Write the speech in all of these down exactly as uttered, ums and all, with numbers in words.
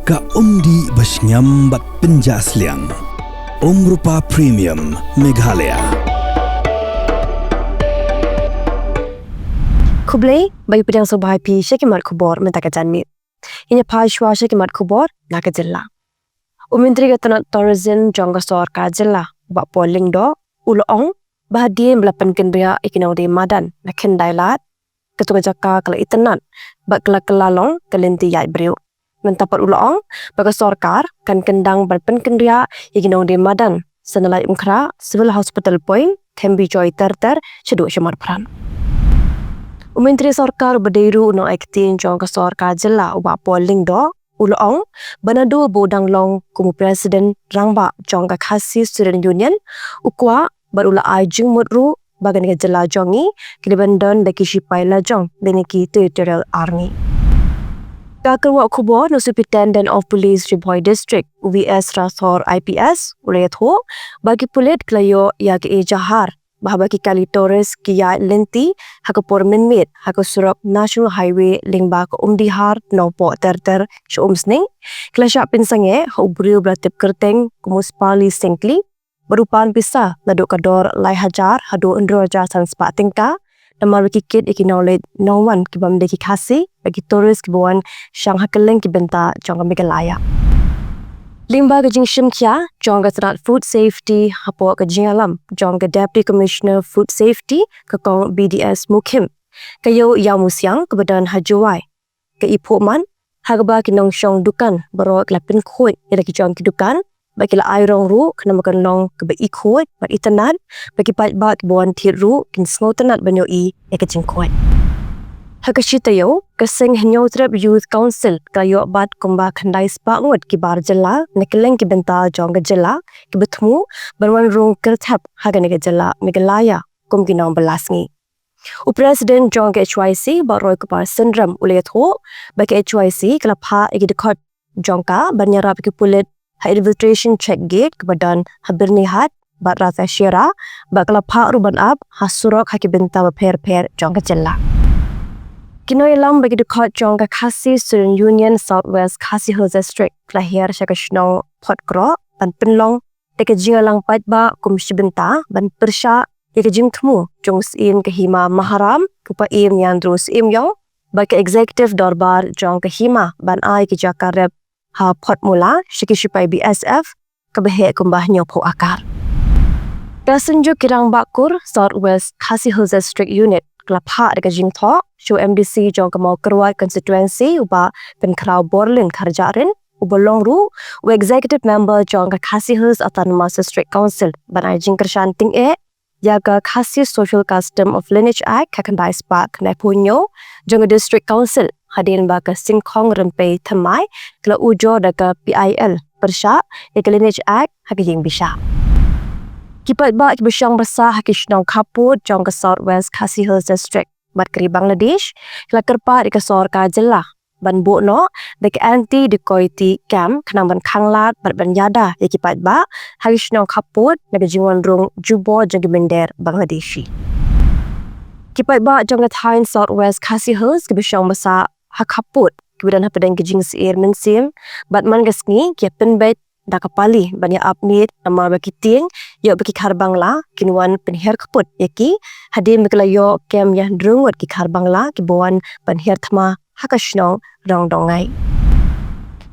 Ka umdih ba shngiam bad pynjah sliang. Umrupa Premium Meghalaya. Khublei, ba ïa pdiang sngewbha ïa phi sha ki mat khubor mynta ka janmiet. Ngin ïa phai shuwa sha ki mat khubor na ka jylla. U Myntri ka tnat Tourism jong ka sorkar jylla, u Bah Paul Lyngdoh, u la ong ba hadien ba la pynkynriah ïa ki nongdie madan na Khyndailad, kato ka jaka ka la itynnad bad ka la kylla long ka lynti ïaid briew. Mynta pat u la ong ba ka sorkar kan kyndang ban pynkynriah ïa ki nongdie madan Sanalai Umkhrah, Civil Hospital Point, Thembijoy ter ter shaduh sha Marpyrshah. U Myntri Sorkar uba dei ruh u nongaiktien jong ka sorkar jylla, u Bah Paul Lyngdoh, u la ong ba naduh ba u dang long kum u President Rangbah jong ka Khasi Student Union, u kwah bad u la ai jingmut ruh ba kane ka jylla jong ngi ka dei ban don da ki shipai lajong lane ki Territorial Army. Ka kyrwoh khubor na u Superintendent of Police Ri Bhoi District, u V S Rathore I P S, u la ïathuh ba ki pulit ki la ïoh ïa ka ejahar ba haba ki kali tourist ki ïaid lynti ha ka por mynmiet ha ka surok National Highway lyngba ka Umdihar, Nongpoh ter ter sha Umsning, ki la shah pynsangeh ha u briew ba la tip kyrteng kum u Sparly Syngkli, bad u pan pisa naduh ka dor lai hajar haduh hynriew hajar san spah tyngka, namar ba ki kit ïa ki nongleit nongwan ki bym dei ki Khasi bad ki tourist kiba wan shong ha kylleng ki bynta jong ka Meghalaya. Lyngba ka jingshim khia jong ka tnat Food Safety hapoh ka jingïalam jong ka Deputy Commissioner Food Safety, ka Kong B D S Mukhim, ka Ïew Ïawmusiang kaba don ha Jowai, ka i phuh man ha kaba ki nongshong dukan baroh ki la pynkhuid ïa la ki jong ki dukan, bad ki la ai rong ruh khnang ba kan long kaba i khuid bad itynnad, bad ki paidbah kiba wan thied ruh kin sngewtynnad ban ïohi ïa ka jingkhuid. Ha ka shi taïew, ka seng Hynñiewtrep Youth Council ka la ïoh bat kumba khyndai spah ngut ki bar jylla na kylleng ki bynta jong ka jylla kiba thmu ban wan rung kyrthep ha kane ka jylla Meghalaya kum ki nongbylla sngi. U President jong ka H Y C, Bah Roykupar Synrem, u la ïathuh ba ka H Y C ka la phah ïa ki dkhot jong ka ban ïarap ïa ki pulit ha infiltration check gate kaba don ha Byrnihat bad Ratashiera, bad ka la phah ruh ban ap ha surok ha ki bynta bapher bapher jong ka jylla. Ki nongïalam bad ki dkhot jong ka Khasi Student Union South West Khasi Hills District ki la hiar sha ka shnong Photkroh ban pynlong da ka jingïalang paidbah kum shi bynta ban pyrshah ïa ka jingthmu jong u Syiem ka Hima Maharam, u Paiem Ïandro Syiemiong, bad ka Executive Dorbar jong ka Hima ban ai ki jaka rep ha Photmula sha ki shipai B S F kaba heh kumba hynñiewphew akar. Ka Synjuk ki Rangbah Kur South West Khasi Hills District Unit ka la phah da ka jingthoh sha u M D C jong ka Mawkyrwat Constituency, u Bah Pynkhraw Borlin Kharjahrin, uba long ruh u Executive Member jong ka Khasi Hills Autonomous District Council, ban ai jingkyrshan tyngeh ïa ka Khasi Social Custom of Lineage Act ka khyndai spah khyndaiphew hynñiew jong ka District Council, hadien ba ka Syngkhong Rympei Thymmai ka la ujor da ka P I L pyrshah ïa ka Lineage Act ha ka ïing bishar. Ki paidbah kiba shong basa ha ki shnong khappud jong ka South West Khasi Hills District bad ka ri Bangladesh ki la kyrpad ïa ka sorkar jylla ban buh noh da ka Anti Dacoity Camp khnang ban khanglad bad ban ïada ïa ki paidbah ha ki shnong khappud na ka jingwan rung jubor jong ki mynder Bangladeshi. Ki paidbah jong ka thaiñ South West Khasi Hills kiba shong basa ha khappud kiba don hapdeng ka jingsyier mynsiem bad man ka sngi ki ïa pynbeit da ka pali ban ïa ap miet namar ba ki tieng ïoh ba ki Khar Bangla kin wan pynhiar kput ïa ki, hadien ba ki la ïoh kem ïa hynriew ngut ki Khar Bangla kiba wan ban hiar thma ha ka shnong Rongdongngai.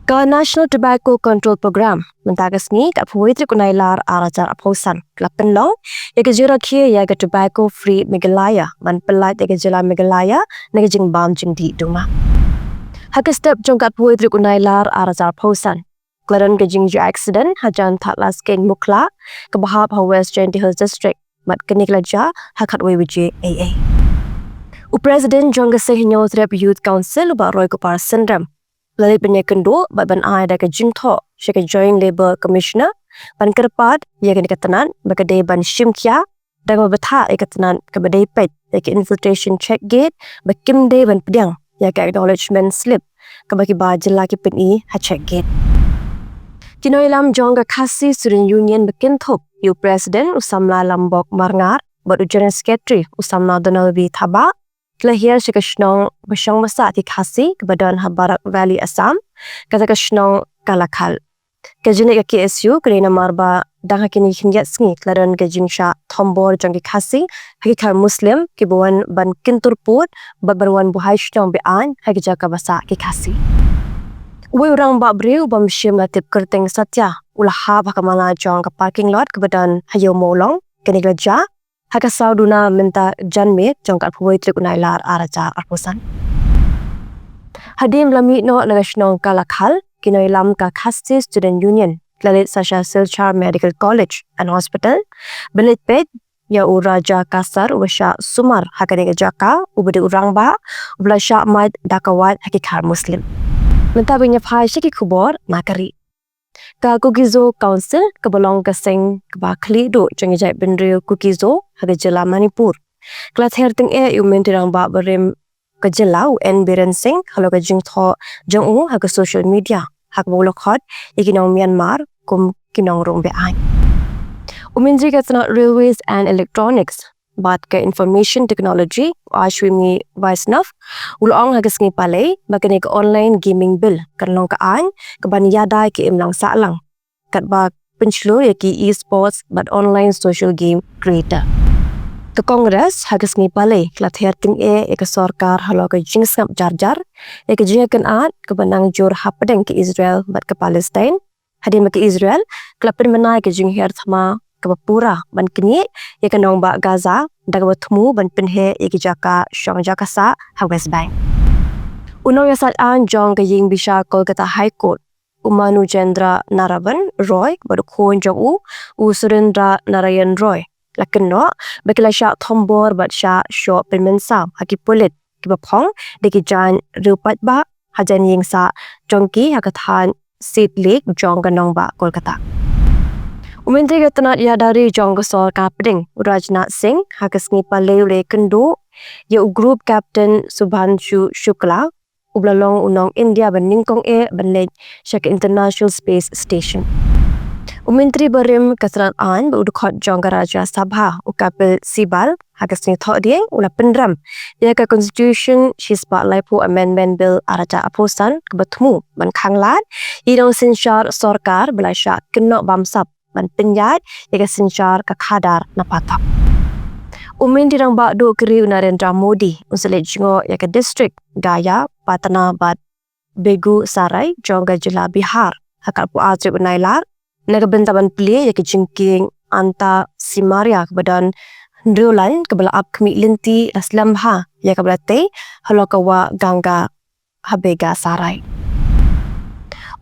Ka National Tobacco Control Programme mynta ka sngi, ka arphew wei tarik u Nailar ar hajar arphew san, ka la pynlong ïa ka jingrakhe ïa ka Tobacco Free Meghalaya ban pyllait ïa ka jylla Meghalaya na ka jingbam jingdih duma. Ha ka step jong ka arphew wei tarik u Nailar ar hajar arphew san, ka la don ka jingjia accident hajan Thadlaskein Mukhla kaba hap ha West Jaintia Hills District, bad kane ka la jia ha khatwei baje eiei. U President jong ka Seng Hynñiewtrep Youth Council, u Bah Roykupar Synrem, u la leit ban ïakynduh bad ban ai da ka jingthoh sha ka Joint Labour Commissioner ban kyrpad ïa kane ka tnat ba ka dei ban shim khia da kaba bthah ïa ka tnat kaba dei peit ïa ka infiltration check gate ba kim dei ban pdiang ïa ka acknowledgement slip kaba ki bar jylla ki pyni ha check gate. Ki nongïalam jong ka Khasi Student Union ba kynthup ïa u President, u Samla Lambok Marngar, bad u General Secretary, u Samla Donald W Thabah, ki la hiar sha ka shnong ba shong ba sah ki Khasi kaba don ha Barak Valley, Assam, kata ka shnong Kalakhal. Ka jingïaid ka K S U ka dei namar ba dang ha kine ki khyndiat sngi ka la don ka jingshah thombor jong ki Khasi ha ki khar Muslim kiba wan ban kyntur pud bad ban wan buhai shnong be-aiñ ha ki jaka ba sah ki Khasi. Uwei u rangbah briew bym shym la tip kyrteng, Satya, u la hap ha ka mala jong ka parking lot kaba don ha Ïew Mawlong. Kane ka la jia ha ka saw duna mynta janmiet jong ka arphew wei tarik u Nailar ar hajar arphew san. Hadien ba la mih noh na ka shnong Kalakhal, ki nongïalam ka Khasi Student Union ki la leit sa sha Silchar Medical College and Hospital ban leit peit ïa u Raja Kasar uba shah sumar ha kane ka jaka, uba dei u rangbah uba la shah mait da ka wait ha ki khar Muslim. Mynta ngin ïa phai sha ki khubor na ka ri. Ka Kuki-Zo Council, kaba long ka seng kaba khlieh duh jong ki jaitbynriew Kuki-Zo ha ka jylla Manipur, ka la ther tyngeh ïa u Myntri Rangbah barim ka jylla, u N Biren Singh, halor ka jingthoh jong u ha ka social media, ha kaba u la khot ïa ki nong Myanmar kum ki nongrung be-aiñ. U Myntri ka tnat Railways and Electronics bad ka Information Technology, u Ashwini Vaishnaw, u la ong ha ka sngi Palei ba kane ka online gaming bill kan long ka aiñ kaban ïada ïa ka imlang sahlang, katba pynshlur ïa ki e-sports bad online social game creator. Ka Congress ha ka sngi Palei ka la ther tyngeh ïa ka sorkar halor ka jingsngap jar jar ïa ka jingïakynad kaba nang jur hapdeng ka Israel bad ka Palestine, hadien ba ka Israel ka la pynbna ïa ka jinghiar thma kaba pura ban knieh ïa ka nongbah Gaza da kaba thmu ban pynheh ïa ki jaka shong jaka sah ha West Bank. U nongïasaid aiñ jong ka ïing bishar Kolkata High Court, u Manu Jendra Naraban Roy bad u khun jong u, u Surendra Narayan Roy, la kynnoh ba ki la shah thombor bad shah shoh pynmynsaw ha ki pulit kiba phong da ki jaiñ riewpaidbah hajan ïing sah jong ki ha ka thaiñ Salt Lake jong ka nongbah Kolkata. U Myntri ka tnat ïada ri jong ka sorkar pdeng, u Rajnath Singh, ha ka sngi Palei u la ïakynduh ïa u Group Captain Subhanshu Shukla, uba la long u nong India ba nyngkong eh ban leit sha ka International Space Station. U Myntri barim ka tnat aiñ bad u dkhot jong ka Rajya Sabha, u Kapil Sibal, ha ka sngi Thohdieng u la pynrem ïa ka Constitution shispah laiphew Amendment Bill ar hajar arphew san kaba thmu ban khanglad ïa ki nongsynshar sorkar ba la shah kynnoh bamsap ban pynïaid ïa ka synshar ka khadar na Patok. U Myntri Rangbah Duh ka ri, u Narendra Modi, un sa leit jngoh ïa ka district Gaya, Patna bad Begusarai jong ka jylla Bihar ha ka arphew ar tarik u Nailar, na ka bynta ban plie ïa ka jingkieng Anta Simaria kaba don hynriew lain kaba la ap khmih lynti la slem bha ïa kaba la tei halor ka wah Ganga ha Begusarai.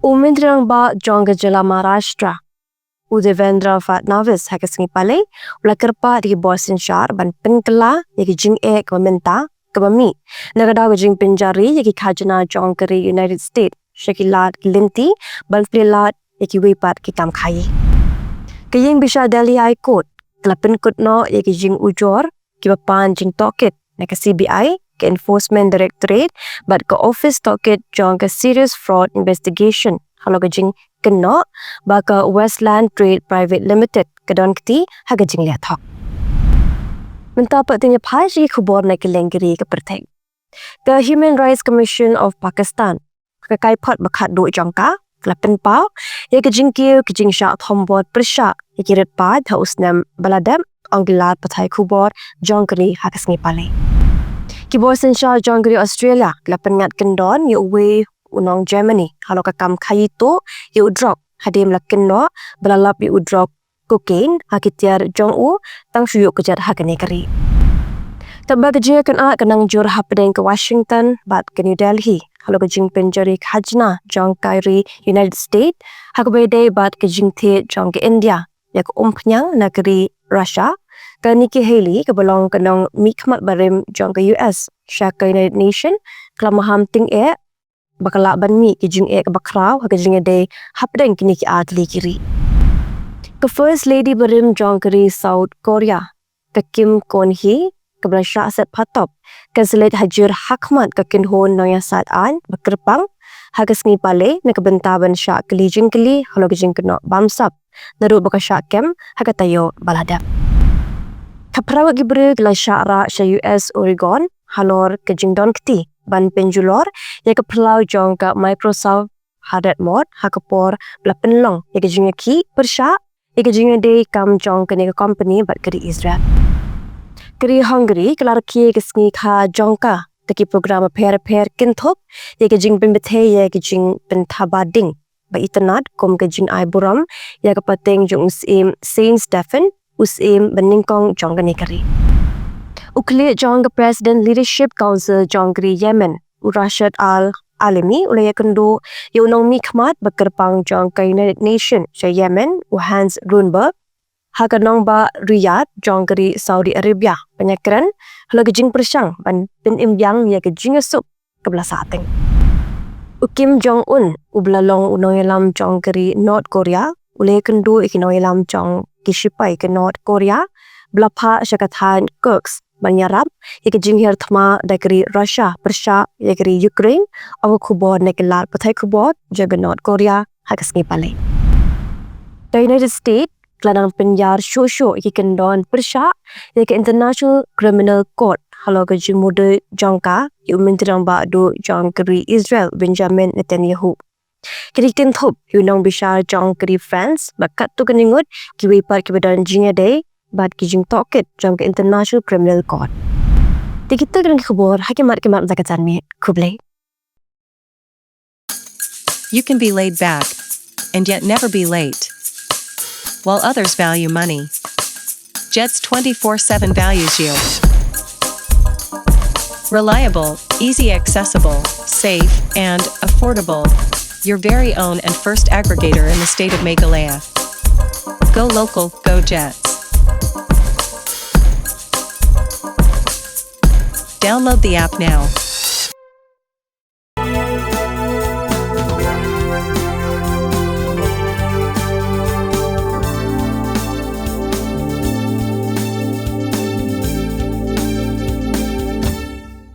U Myntri Rangbah jong ka jylla Maharashtra, u Devendra Fadnavis, ha ka sngi Palei u la kyrpad ïa ki bor synshar ban pynkylla ïa ka jingeh kaba mynta kaba mih na ka daw ka jingpynjari ïa ki khajna jong ka ri United States sha ki lad ki lynti ban plie lad ïa kiwei pat ki kam khaïi. Ka ïing bishar Delhi High Court ka la pynkut noh ïa ki jingujor kiba pan jingtohkit na ka C B I, ka Enforcement Directorate bad ka Office Tohkit jong ka Serious Fraud Investigation halor ka jingkynnoh ba ka Westland Trade Private Limited ka don kti ha ka jingleh thok. Mynta pat ngin ïa phai sha ki khubor na kylleng ki ri ka pyrthei. Ka Human Rights Commission of Pakistan, ka kaiphod ba khatduh jong ka, ka la pynpaw ïa ka jingkiew ka jingshah thombor pyrshah ïa ki rit paid ha u snem ba la dep, ong ki lad pathai khubor jong ka ri ha ka sngi Palei. Ki bor synshar jong ka ri Australia ki la pynngat kyndon ïa uwei u nong Germany halor ka kam khaïi tuh ïa u drok, hadien ba la kynnoh ba la lap ïa u drok cocaine ha ki tiar jong u tang shu ïuh kjat ha kane ka ri. Katba ka jingïakynad ka nang jur hapdeng ka Washington bad ka New Delhi halor ka jingpynjari khajna jong ka ri United States ha kaba ïadei bad ka jingthied jong ka India ïa ka umphniang na ka ri Russia, ka Nikki Haley kaba long ka nongmihkhmat barim jong ka U S sha ka United Nation, ka la maham tyngeh ba ka lah ban mih ki jingeh kaba khraw ha ka jingïadei hapdeng kine ki ar tylli ki ri. Ka First Lady barim jong ka ri South Korea, ka Kim Koon Hee, kaba la shah set phatop, kan sa leit hajir hakhmat ka kynhun nongïasaid aiñ ba kyrpang ha ka sngi Palei na ka bynta ban shah kylli jingkylli halor ka jingkynnoh bamsap naduh ba ka shah kem ha ka taïew ba la dep. Ka phra ngut ki briew ki la shah rah sha U S Oregon halor ka jingdon kti ban pynjulor ïa ka phyllaw jong ka Microsoft ha Dartmouth ha ka por ba la pynlong ïa ka jingïakhih pyrshah ïa ka jingïadei kam jong kane ka company bad ka ri Israel. Ka ri Hungary ka la rakhe ïa ka sngi kha jong ka da ki program bapher bapher kynthup ïa ka jingpynbthei ïa ka jingpynthaba ding ba itynnad kum ka jingai burom ïa ka pateng jong u syiem Saint Stephen, u syiem ba nyngkong jong kane ka ri. U khlieh jong ka President Leadership Council jong ka ri Yemen, u Rashid Al Alimi, u la ïakynduh ïa u nongmihkhmat ba kyrpang jong ka United Nations sha Yemen, u Hans Grundberg, ha ka nongbah Riyadh jong ka ri Saudi Arabia ban ïakren halor ka jingpyrshang ban pynim biang ïa ka jingïasuk kaba la sahteng. U Kim Jong Un, uba la long u nongïalam jong ka ri North Korea, u la ïakynduh ïa ki nongïalam jong ki shipai ka North Korea ba la phah sha ka thaiñ Kursk ban ïarap ïa ka jinghiar thma da ka ri Russia pyrshah ïa ka ri Ukraine, ong ka khubor na ka lad pathai khubor jong ka North Korea ha ka sngi Palei. Ka United States ka la nang pynïar shuh shuh ïa ki kyndon pyrshah ïa ka International Criminal Court halor ka jingmudui jong ka ïa u Myntri Rangbah Duh jong ka ri Israel, Benjamin Netanyahu. Ki dei kynthup ïa u nongbishar jong ka ri France bad katto katne ngut kiwei pat kiba don jingïadei bad ki jingtohkit jong ka International Criminal Court. Te kita ki dei ki khubor ha ki mat ki mat mynta ka janmiet. Khublei. You can be laid back and yet never be late. While others value money, Jets twenty-four seven values you. Reliable, easy accessible, safe, and affordable. Your very own and first aggregator in the state of Meghalaya. Go local, go Jets. Download the app now.